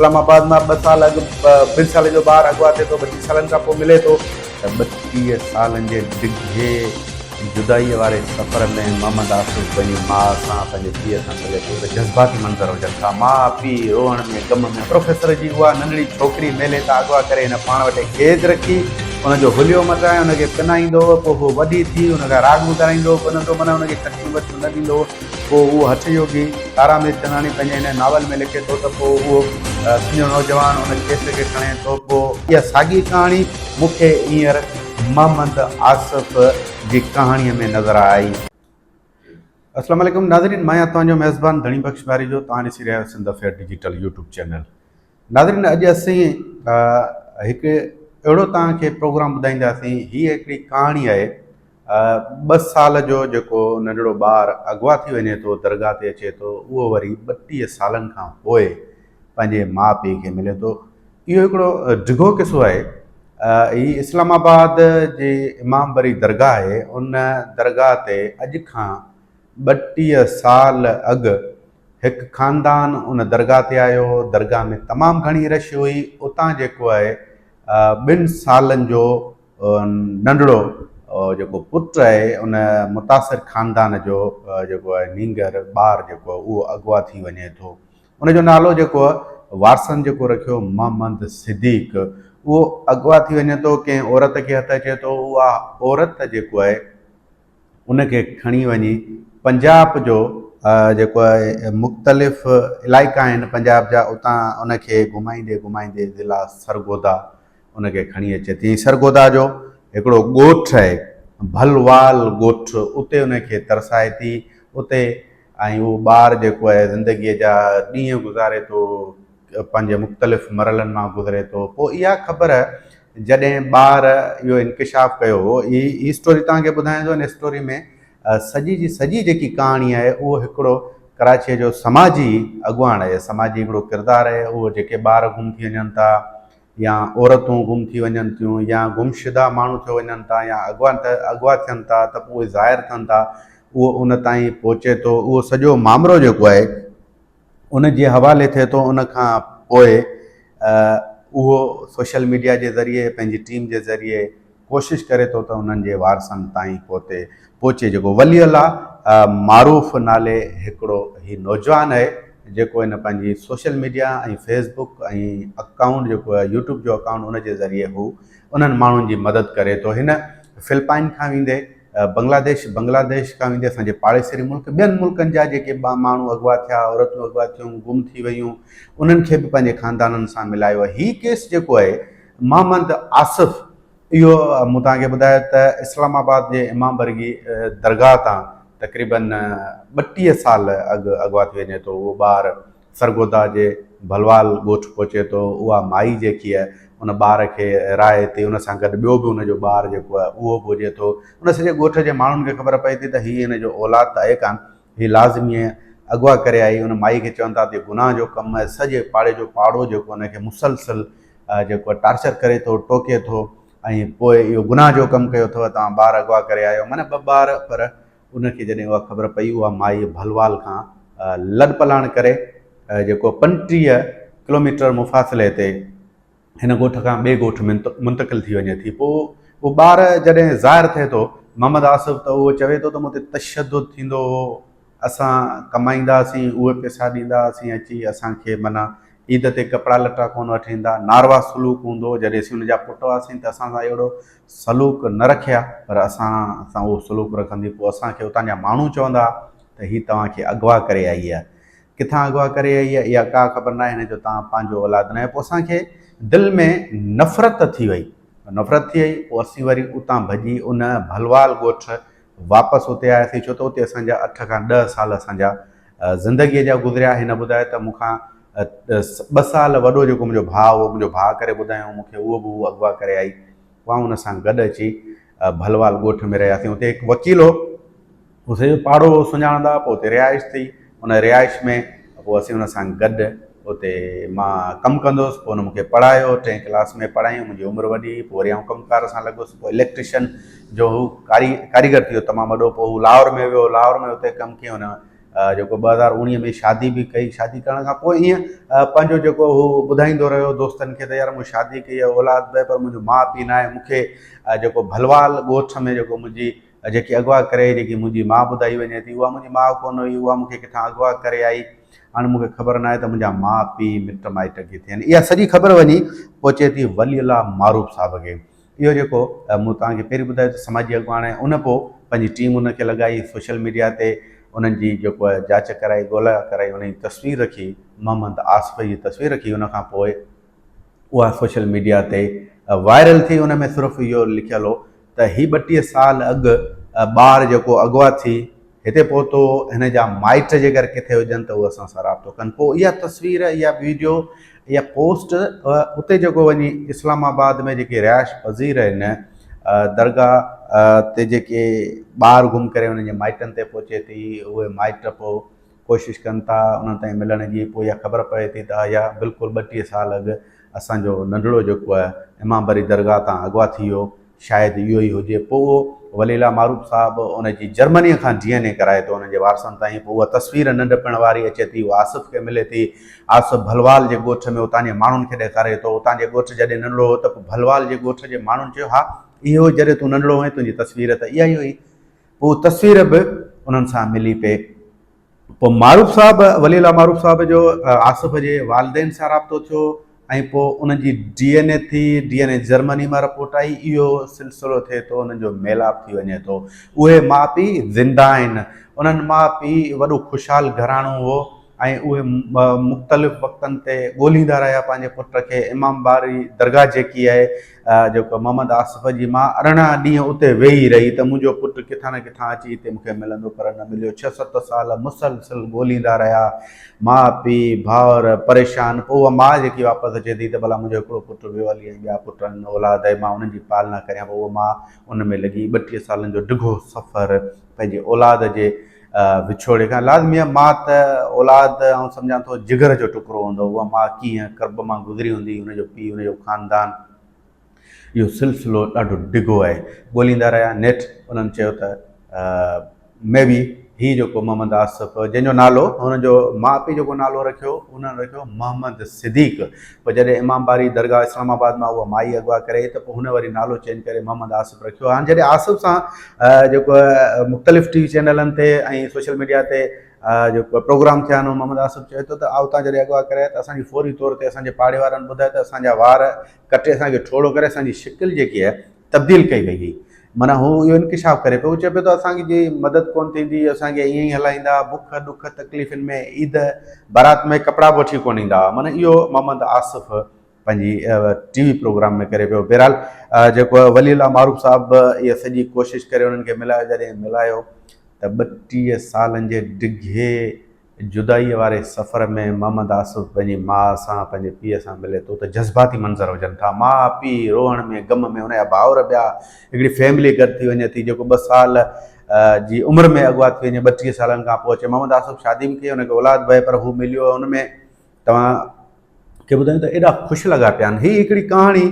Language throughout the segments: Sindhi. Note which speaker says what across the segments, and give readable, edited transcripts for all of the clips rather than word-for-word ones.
Speaker 1: اسلام آباد مان ٻه سال اڳ ٻن سالن جو ٻار اغوا ٿئي ٿو ٻٽيهه سالن کان پوء ملي ٿو. ته 32 سالن جي ڊگهي جدائيء واري سفر ۾ محمد آصف پنهنجي ماء سان پنهنجي پيء سان ملي ٿو ته جذباتي منظر هجن ٿا. ماء پيء روئڻ ۾ غم ۾. پروفيسر جي اها ننڍڙي ڇوڪري ميلي تان اغوا ڪري هن پاڻ وٽ قيد رکي. ان جو حليو مٽرائي ان کي پنائيندو هو. پوء هوء وڏي ٿي ان کان راڳ ٻڌرائيندو هو. پنندو معنيٰ ان کي کٽيون ٻٽيون نه ڏيندو هو. پوء اهو هٺ يوگي تارا ميرچنداڻي پنهنجي هن ناول ۾ لکي ٿو ته پوء اهو سڄو نوجوان ان ڪيس کي کڻي ٿو. پوء اها ساڳي ڪهاڻي مون کي هينئر محمد آصف جي ڪهاڻيء ۾ نظر آئي. اسلام عليڪم ناظرين مان آهيان توهان جو ميزبان ڌڻي بخش باريجو توهان ڏسي رهيا آهيو Sindh affair digital YouTube channel ناظرين اڄ اسين هڪ اهڙو توهان کي پروگرام ٻڌائينداسين هي هڪڙي ڪهاڻي آهي ٻه سال جو جيڪو ننڍڙو ٻار اغوا ٿي وڃي ٿو درگاهه تي اچي ٿو اهو وري 32 سالن کان پوء پنهنجي ماء پيء کي ملي ٿو. اهو هڪڙو ڊگهو قصو آهي. هي اسلام آباد جي امام بري درگاهه آهي ان درگاهه تي اڄ کان 32 سال اڳ هڪ خاندان ان درگاهه تي آيو هو. درگاهه ۾ تمام گهڻي رش هئي. اتان جيڪو آهي ٻن سالن جو ننڍڙو جيڪو پٽ آهي ان متاثر خاندان جو جيڪو آهي نينگر ٻار جيڪو آهي اهو اغوا ٿي وڃي ٿو. ان جو نالو جيڪو وارثن جيڪو رکيو محمد صديق اهو اغوا ٿي وڃي ٿو ڪنهن عورت کي هٿ اچي ٿو اها عورت جيڪو آهي ان کي کڻي وڃي پنجاب جو جيڪو آهي مختلف علائقا آهن پنجاب جا اتان ان کي گهمائيندي گهمائيندي ضلع سرگودا ان کي کڻي اچي ٿي ۽ سرگودا جو هڪڙو ڳوٺ آهي ڀلوال ڳوٺ اتي ان کي ترسائي ٿي اتي ۽ اهو ٻار جيڪو آهي زندگيء جا ڏينهن گذاري ٿو پنهنجي مختلف مرحلن مان گذري ٿو پوء اها خبر جڏهن ٻار اهو انڪشاف ڪيو هو هي اسٽوري توهان کي ٻڌايان ٿو ان اسٽوري ۾ سڄي جي سڄي جيڪي ڪهاڻي آهي اهو هڪڙو ڪراچيء جو سماجي اڳواڻ آهي سماجي هڪڙو ڪردار آهي اهو جيڪي ٻار گم ٿي وڃن ٿا يا عورتون گم ٿي وڃن ٿيون يا گمشده ماڻهو ٿيو وڃن ٿا يا اغوا اغوا ٿين ٿا ته پوء اهي ظاهر ٿين ٿا اهو ان تائين پهچي ٿو اهو سڄو مامرو جيڪو آهي ان جي حوالي ٿئي ٿو ان کان پوء اهو سوشل ميڊيا جي ذريعي پنهنجي ٽيم جي ذريعي ڪوشش ڪري ٿو ته انهن جي وارثن تائين پهتي پهچي جيڪو ولي الله معروف نالي هڪڙو هي نوجوان آهي جيڪو هن پنهنجي social media ۽ Facebook ۽ account جيڪو آهي يوٽيوب جو اڪائونٽ ان جي ذريعي هو انهن ماڻهن جي مدد ڪري ٿو هن فلپائن کان ويندي بنگلاديش بنگلاديش کان ويندي اسان جي پاڙيسري ملڪ ٻين ملڪن جا جيڪي ماڻهو اغوا ٿيا عورتون اغوا ٿيون گم ٿي ويون انهن کي به پنهنجي خاندانن سان ملايو آهي هي ڪيس جيڪو آهي محمد آصف اهو مون توهان کي ٻڌايو ته اسلام آباد جي امام برگي درگاهه تان تقريبن 32 سال اڳ اغوا ٿي وڃي ٿو. اهو ٻار سرگودا جي ڀلوال ڳوٺ پهچي ٿو. اها مائي جيڪي آهي ان ٻار کي رائي ٿي ان سان گڏ ٻيو به ان جو ٻار جيڪو آهي اهو به هجي ٿو. ان سڄي ڳوٺ جي ماڻهن کي خبر پئي ٿي ته هي هن جو اولاد ته آهي ڪانه هي لازمي اغوا ڪري آئي. ان مائي کي چون ٿا ته اهو گناهه جو ڪم آهي. سڄي پاڙي جو پاڙو جيڪو ان کي مسلسل جيڪو ٽارچر ڪري ٿو، ٽوڪي ٿو ۽ پوء اهو گناهه جو ڪم ڪيو اٿو، توهان ٻار اغوا ڪري آيو. معنيٰ ٻه ٻار پر ان کي جڏهن اها خبر پئي اها مائي ڀلوال کان لڏپلاڻ ڪري جيڪو 35 ڪلوميٽر مفاصلي تي هن ڳوٺ کان ٻئي ڳوٺ منتقل ٿي وڃي ٿي. پوء اهو ٻار جڏهن ظاهر ٿئي ٿو محمد آصف ته اهو چوي ٿو ته مون تي تشدد ٿيندو هو، اسان ڪمائيندا هئاسين اهي پئسا ڏيندا هئاسين اچي اسان کي معنيٰ عيد تي ڪپڙا لٽا ڪونه وٺي ايندا، ناروا سلوڪ هوندو هو، جڏهن اسين ان جا پٽ هئاسين ته اسان سان اهڙو سلوڪ نه رکي ها پر اسان سان اهو سلوڪ رکندي پوء اسان کي اتان جا ماڻهو چوندا ها ته هي توهان کي اغوا ڪري آئي آهي. ڪٿان اغوا ڪري آئي آهي اها ڪا خبر ناهي هن جو توهان پنهنجو اولاد ناهي پوء اسان کي دل ۾ نفرت ٿي وئي نفرت ٿي وئي پوء اسين وري اتان ڀڄي ان ڀلوال ڳوٺ واپس اتي آياسين ڇو ته اتي اسان جا اٺ کان ڏهه سال اسان جا زندگيء جا گذريا هن ٻڌايو ته مون کان ٻه سال وڏو جيڪو منهنجو ڀاء هو منهنجو ڀاء ڪري ٻڌايائون مون کي اهو به هو اغوا ڪري آئي پوء آئون ان سان گڏ اچي ڀلوال ڳوٺ ۾ رهياسين اتي هڪ وڪيل هو هو سڄو پاڙو سڃاڻندا هئا پوء اتي رهائش ٿي ان رهائش ۾ پوء اسين ان سان گڏ اتي مان ڪم ڪندو هوس پوء ان مون کي پڙهايو ٽئين ڪلاس ۾ پڙهايائين منهنجي عمر وڏي هئي پوء وري آئون ڪم ڪار سان لڳس پوء اليڪٽريشن جو هو ڪاريگر ٿي ويو تمام وڏو پوء هو لاهور ۾ ويو لاهور ۾ اتي ڪم ڪيائين ان جيڪو 2019 ۾ شادي به ڪئي، شادي ڪرڻ کان پوء ائين پنهنجو جيڪو هو ٻڌائيندو رهيو دوستن کي ته يار مون شادي ڪئي آهي اولاد به آهي پر منهنجو ماء پيء ناهي، مون کي جيڪو ڀلوال ڳوٺ ۾ جيڪو منهنجي جيڪي اغوا ڪري جيڪي منهنجي ماء ٻڌائي وڃي ٿي اها منهنجي ماء ڪونه هئي، اها مون کي ڪٿان اغوا ڪري آئي، هاڻي مون کي خبر ناهي ته منهنجا ماء پيء مٽ مائٽ ڪٿي آهن. اها سڄي خبر وڃي پهچي ٿي ولي الله معروف صاحب کي. اهو جيڪو مون توهان کي پهرين ٻڌايو ته سماجي اڳواڻ آهي، ان پوء پنهنجي ٽيم ان کي لڳائي سوشل ميڊيا تي انهن جي جيڪو آهي جاچ ڪرائي ڳولا ڪرائي ان جي تصوير رکي محمد آصف جي تصوير رکي ان کان پوء اها سوشل ميڊيا تي وائرل ٿي. ان ۾ صرف اهو لکيل هو ته هي 32 سال اڳ ٻار جيڪو اغوا ٿي هتي پهتو هن جا مائٽ جيڪر ڪٿي هجن ته هو اسان سان رابطو ڪن. پوء اها تصوير اها ويڊيو اها پوسٽ اتي جيڪو وڃي اسلام آباد ۾ جيڪي رهائش پذير آهن درگاهه تي جيڪي ٻار گم ڪري انهن جي مائٽن تي پهچي ٿي. اهي مائٽ پوء ڪوشش ڪن ٿا انهن تائين ملڻ جي، پوء اها خبر پوي ٿي ته اها بلڪل 32 سال اڳ اسان جو ننڍڙو جيڪو آهي امام بري درگاهه تان اغوا ٿي ويو، شايد اهو ئي هجي. پوء اهو ولي الله معروف صاحب ان جي جرمنيء کان ڊي اين اي ڪرائي ٿو انهن جي وارثن تائين، پوء اها تصوير ننڍپڻ واري اچي ٿي، اها آصف کي ملي ٿي. آصف ڀلوال جي ڳوٺ ۾ اتان جي ماڻهن کي ڏيکاري ٿو. اتان جي ڳوٺ جڏهن ننڍڙو هو ته پوء ڀلوال جي ڳوٺ جي ماڻهن چيو ها اهو جڏهن تون ننڍڙو هئين تنهنجي تصوير ته اها ئي هئي. پوء تصوير به انهن سان ملي پئي. پوء معروف صاحب، ولي الله معروف صاحب جو آصف جي والدين سان رابطو ٿيو ۽ پوء انهن جي ڊي اين اي ٿي، ڊي اين اي جرمني مان رپورٽ آئي، اهو سلسلو ٿئي ٿو، انهن جو ميلاپ ٿي وڃي ٿو. اهي ماء پيء زنده آهن. انهن ماء پيء وڏو خوشحال گهراڻو هو ۽ اهي مختلف وقتن تي ڳولهيندا رهيا پنهنجي پٽ کي. امام باري درگاهه جيڪي آهي جيڪو محمد آصف جي ماء 18 ڏينهن اتي ويهي رهي ته منهنجو پٽ ڪٿان نه ڪٿان اچي هتي مون کي ملندو پر نه مليو. ڇهه ست سال مسلسل ڳولهيندا رهيا. ماء پيء ڀائر پريشان. پوء اها ماء جيڪي واپس اچي ٿي ته ڀلا منهنجو هڪڙو پٽ ويو هلي ۽ ٻيا پٽ آهن اولاد آهي مان انهن جي پالنا ڪريان. پوء اها ماء ان ۾ لڳي. 32 سالن جو ڊگهو سفر پنهنجي اولاد جي وڇوڙي کان لازمي آهي. ماء ته اولاد آئون سمجهان ٿو جگر جو ٽڪرو هوندو. اها ماء ڪيئن ڪرب مان گذري هوندي، هن جو پيء، هن جو خاندان، اهو سلسلو ڏاڍو ڊگهو آهي. ڳوليندا رهيا، نيٺ انهن چيو ته مي بي هي جيڪو محمد آصف جنهن جو نالو هن جو ماء پيء جيڪو نالو رکيو انهن رکيو محمد صديق. پوء جڏهن امام باري درگاهه اسلام آباد مان اها مائي اغوا ڪري ته پوء هن وري نالو چينج ڪري محمد آصف رکيو. هاڻ جڏهن آصف سان جيڪو مختلف ٽي وي چينلن تي ۽ سوشل ميڊيا تي جيڪو پروگرام ٿيا آهن محمد آصف چئي ٿو ته اتان جڏهن اغوا ڪري ته اسان جي فوري طور تي اسان جي پاڙي وارن ٻڌايو ته اسان جا وار ڪٽي اسان کي ٺوڙهو ڪري اسان جي شڪل جيڪي آهي تبديل ڪئي وئي هئي. معنيٰ هو اهو انڪشاف ڪري پيو، هو چئي پيو ته اسان جي مدد ڪونه ٿيندي، اسان کي ائين ئي هلائيندا، بک، ڏک، تڪليفن ۾ عيد بارات ۾ ڪپڙا به وٺي ڪونه ايندا هئا. معنيٰ اهو محمد آصف پنهنجي ٽي وي پروگرام ۾ ڪري پيو. بهرحال جيڪو ولي الله معروف صاحب به اها سڄي ڪوشش ڪري انهن کي ملايو، جڏهن ملايو ته 32 سالن جي ڊگهي جدائيء واري سفر ۾ محمد آصف پنهنجي ماء سان، پنهنجي پيء سان ملي ٿو ته جذباتي منظر هجن ٿا. ماء، پيء روئڻ ۾، غم ۾، هن جا ڀائر ٻيا، هڪڙي فيملي گڏ ٿي وڃي ٿي، جيڪو ٻه سال جي عمر ۾ اغوا ٿي وڃي، 32 سالن کان پوء اچي. محمد آصف شادي به ڪئي، هن کي اولاد به آهي، پر هو مليو ان ۾ توهان کي ٻڌايون ته ايڏا خوش لڳا پيا آهن. هي هڪڙي ڪهاڻي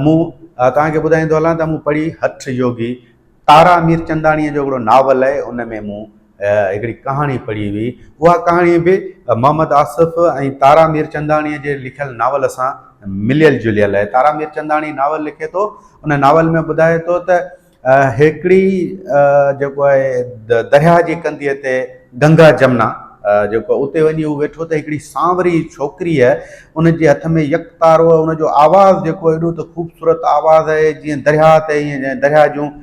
Speaker 1: مون توهان کي ٻڌائيندو هلان ته مون پڙهي هٺ يوگي تارا ميرچنداڻيء جو هڪڙو ناول آهي، ان ۾ مون هڪڙي ڪهاڻي پڙهي هئي. اها ڪهاڻي به محمد آصف ۽ تارا ميرچنداڻيء جي لکيل ناول سان مليل جليل آهي. تارا ميرچنداڻي ناول لکي ٿو، ان ناول ۾ ٻڌائي ٿو ته هڪڙي جيڪو آهي درياهه جي ڪنڌيء تي گنگا جمنا جيڪو اتي وڃي هو ويٺو ته هڪڙي سانوري ڇوڪريء ان جي هٿ ۾ يڪ تارو ان جو آواز جيڪو ايڏو ته خوبصورت آواز آهي جيئن درياهه تي ائين درياهه جون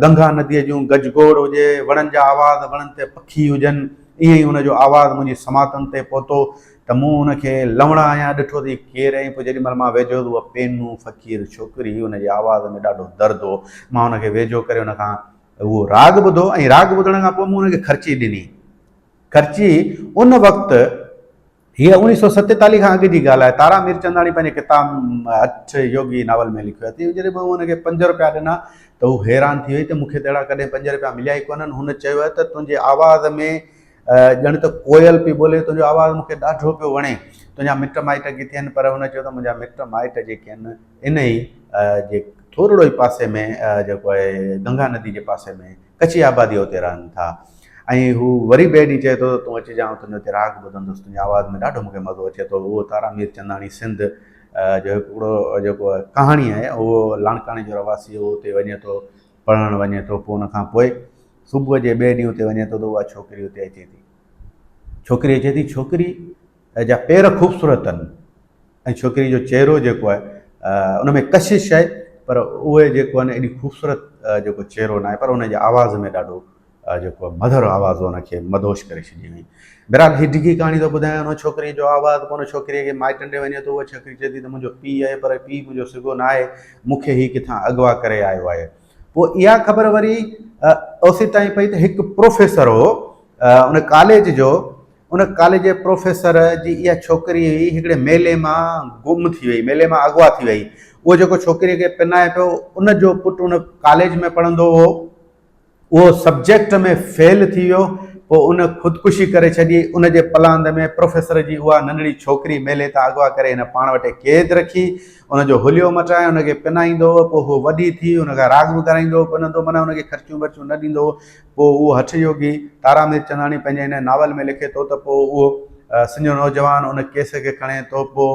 Speaker 1: گنگا نديء جون گجگوڙ هجي، وڻن جا آواز، وڻن تي پکي هجن، ائين ئي ان جو آواز منهنجي سماعتن تي پهتو ته مون ان کي لوڻا هنيا، ڏٺو ته هي ڪير آهي؟ پوء جيڏي مهل مان ويجهو ته اها پينو فقير ڇوڪري هئي، ان جي آواز ۾ ڏاڍو درد هو. مان ان کي ويجهو ڪري ان کان اهو راڳ ٻڌو ۽ راڳ ٻڌڻ کان پوء مون ان کي خرچي ڏني. خرچي ان وقت هيء 1947 کان اڳ جي ڳالهه آهي. تارا ميرچنداڻي پنهنجي ڪتاب هٺ يوگي ناول ۾ لکيو آهي ته جڏهن مون ان کي پنج روپيا ڏنا ته هو حيران ٿي وئي ته مون کي ته اهڙا ڪڏهن پنج روپيا مليا ئي ڪونهن. هن چيو آهي ته تنهنجي آواز ۾ ڄڻ ته ڪوئل پئي ٻولي، تنهنجو آواز مون کي ڏاڍو پيو وڻي. تنهنجا مٽ مائٽ ڪٿي آهن؟ پر هن چيو ته منهنجا مٽ مائٽ جيڪي آهن انهي جي ٿورڙو ئي پاسي ۾ جيڪو آهي گنگا ندي جي پاسي ۾ ڪچي آبادي اتي رهن ٿا. ۽ هو وري ٻئي ڏينهن چئي ٿو ته تون اچجان آئون تنهنجو اتي راڳ ٻڌندس تنهنجي آواز ۾ ڏاڍو مون کي مزو اچي ٿو اهو تارا مير چنداڻي سنڌ جو هڪڙو جيڪو ڪهاڻي آهي اهو لاڙڪاڻي جو رهواسي هو اتي وڃي ٿو پڙهڻ وڃي ٿو پوء ان کان پوء صبح جي ٻئي ڏينهن اتي وڃي ٿو ته اها ڇوڪري اتي اچي ٿي ڇوڪري اچي ٿي ڇوڪري جا پير خوبصورت آهن ۽ ڇوڪري جو چهرو جيڪو آهي ان ۾ ڪشش آهي پر اهي جيڪو آهن ايڏي خوبصورت جيڪو چهرو ناهي پر ان جي آواز ۾ ڏاڍو جيڪو مڌر آواز ان کي مدهوش ڪري ڇڏي هئي. بهرحال هي ڊگهي ڪهاڻي ٿو ٻڌايان ان ڇوڪري جو آواز پوء ان ڇوڪري کي مائٽن ڏي وڃي ٿو اها ڇوڪري چئي ٿي ته منهنجو پيء آهي پر پيء منهنجو سگهو ناهي مون کي هي ڪٿان اغوا ڪري آيو آهي. پوء اها خبر وري اوسي تائين پئي ته هڪ پروفيسر هو ان ڪاليج جو ان ڪاليج جي پروفيسر جي اها ڇوڪري هئي هڪڙي ميلي مان گم ٿي وئي ميلي مان اغوا ٿي وئي اهو جيڪو ڇوڪري کي پنائي پيو ان جو پٽ ان ڪاليج ۾ پڙهندو هو اهو سبجيڪٽ ۾ فيل ٿي ويو، پوء ان خودڪشي ڪري ڇڏي، ان جي پلاند ۾ پروفيسر جي اها ننڍڙي ڇوڪري ميلي تان اغوا ڪري هن پاڻ وٽ قيد رکي، ان جو حليو مٽائي ان کي پنائيندو هو، پوء هوء وڏي ٿي، ان کان راڳ به ڳارائيندو هو، پنندو معنيٰ ان کي خرچيون ورچيون نه ڏيندو هو، پوء اهو هٺ يوگي تارا مير چنداڻي پنهنجي هن ناول ۾ لکي ٿو ته پوء اهو سڃو نوجوان ان ڪيس کي کڻي ٿو، پوء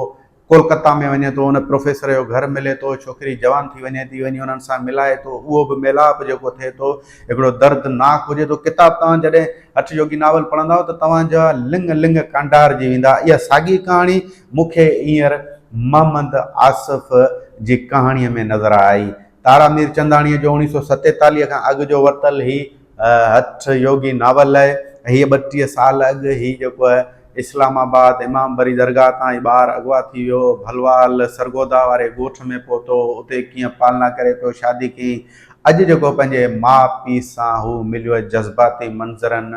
Speaker 1: ڪولڪتا ۾ وڃي ٿو، ان پروفيسر جو گهر ملي ٿو، ڇوڪري جوان ٿي وڃي ٿي، وڃي انهن سان ملائي ٿو، اهو به ميلاپ جيڪو ٿئي ٿو، هڪڙو درد ناڪ هجي ٿو. ڪتاب توهان جڏهن هٺ يوگي ناول پڙهندائو ته توهان جا لڱ لڱ ڪانڊارجي ويندا. اها ساڳي ڪهاڻي مون کي هينئر محمد آصف جي ڪهاڻيء ۾ نظر آئي. تارا ميرچنداڻيء جو اوڻيهه سو ستيتاليهه کان اڳ جو ورتل هي هٺ يوگي ناول آهي. هيء 32 سال اڳ هي جيڪو آهي اسلام آباد امام بري درگاهه تان هي ٻار اغوا ٿي ويو. ڀلوال سرگوڌا واري ڳوٺ ۾ پهتو. اتي ڪيئن پالنا ڪري پيو شادي ڪيائين. اڄ جيڪو پنهنجي ماء پيء سان هو مليو آهي جذباتي منظرن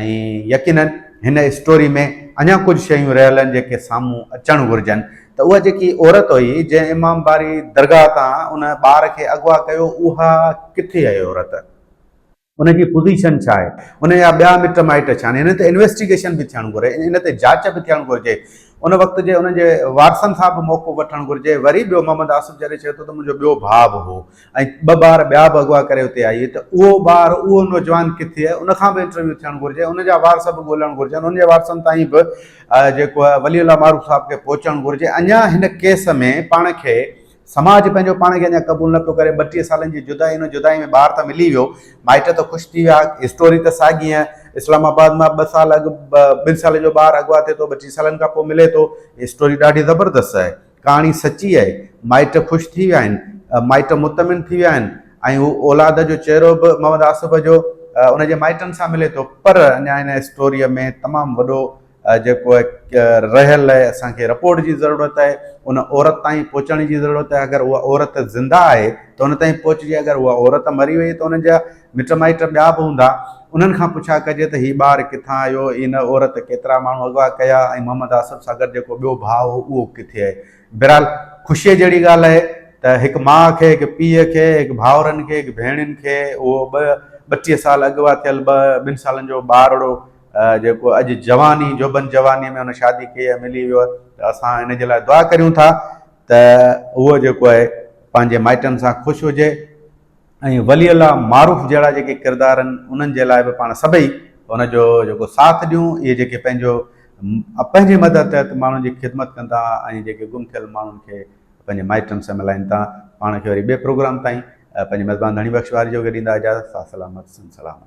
Speaker 1: ۽ يقينن هن اسٽوري ۾ اڃا ڪجهه شيون رهيل آهن جيڪي سامهون اچڻ گهرجن ته اها جيڪي عورت هئي جنهن امام باري درگاهه تان ان ٻار کي اغوا ڪيو اها ڪٿي آهي عورت؟ ان جي پوزيشن ڇا آهي؟ ان جا ٻيا مٽ مائٽ ڇا آهن؟ هن تي انويسٽيگيشن به ٿيڻ گهرجي، ان تي جاچ به ٿيڻ گهرجي، ان وقت جي انهن جي وارثن سان به موقف وٺڻ گهرجي. وري ٻيو محمد آصف جڏهن چئي ٿو ته منهنجو ٻيو ڀاء به هو ۽ ٻه ٻار ٻيا به اغوا ڪري اتي آئي ته اهو ٻار اهو نوجوان ڪٿي آهي ان کان به انٽرويو ٿيڻ گهرجي، ان جا وارث به ڳولڻ گهرجن، ان جي وارثن تائين به جيڪو آهي ولي الله معروف صاحب کي پهچڻ گهرجي. اڃا هن ڪيس ۾ پاڻ کي سماج پنهنجو پاڻ کي اڃا قبول نه پيو ڪري، 32 سالن جي جدائي ان جدائي ۾ ٻار ته ملي ويو، مائٽ ته خوش ٿي ويا، اسٽوري ته ساڳي آهي، اسلام آباد مان ٻه سال اڳ ٻن سالن جو ٻار اغوا ٿئي ٿو، 32 سالن کان پوء ملي ٿو، اسٽوري ڏاڍي زبردست آهي، ڪهاڻي سچي آهي، مائٽ خوش ٿي ويا آهن، مائٽ مطمئن ٿي ويا آهن ۽ هو اولاد جو چهرو به محمد آصف جو ان جي مائٽن سان ملي ٿو پر اڃا هن اسٽوريء ۾ تمام وڏو جيڪو رهيل آهي اسان کي رپورٽ جي ضرورت آهي ان عورت تائين پهچڻ جي ضرورت آهي اگر اها عورت زنده آهي ته ان تائين پهچجي اگر اها عورت مري وئي ته ان جا مٽ مائٽ ٻيا به هوندا انهن کان پڇا ڪجي ته هي ٻار ڪٿان آيو ان عورت ڪيترا ماڻهو اغوا ڪيا ۽ محمد آصف سان گڏ جيڪو ٻيو ڀاء هو اهو ڪٿي آهي بهرحال خوشيء جهڙي ڳالهه آهي ته هڪ ماء کي هڪ پيء کي هڪ ڀائرن کي هڪ ڀيڻين کي اهو ٻه 32 سال اغوا ٿيل ٻه ٻن سالن جو ٻارڙو جيڪو اڄ جواني جوڀن جواني ۾ هن شادي ڪئي ۽ ملي ويو ته اسان هن جي لاء دعا ڪريون ٿا ته اهو جيڪو آهي پنهنجي مائٽن سان خوش هجي ۽ ولي الله معروف جهڙا جيڪي ڪردار آهن انهن جي لاء به پاڻ سڀئي ان جو جيڪو ساٿ ڏيون اهي جيڪي پنهنجو پنهنجي مدد تحت ماڻهن جي خدمت ڪن ٿا ۽ جيڪي گم ٿيل ماڻهن کي پنهنجي مائٽن سان ملائين ٿا پاڻ کي وري ٻئي پروگرام تائين پنهنجي ميزبان ڌڻي بخش واري جو کي ڏيندا اجازت سا سلامت سن سلامت.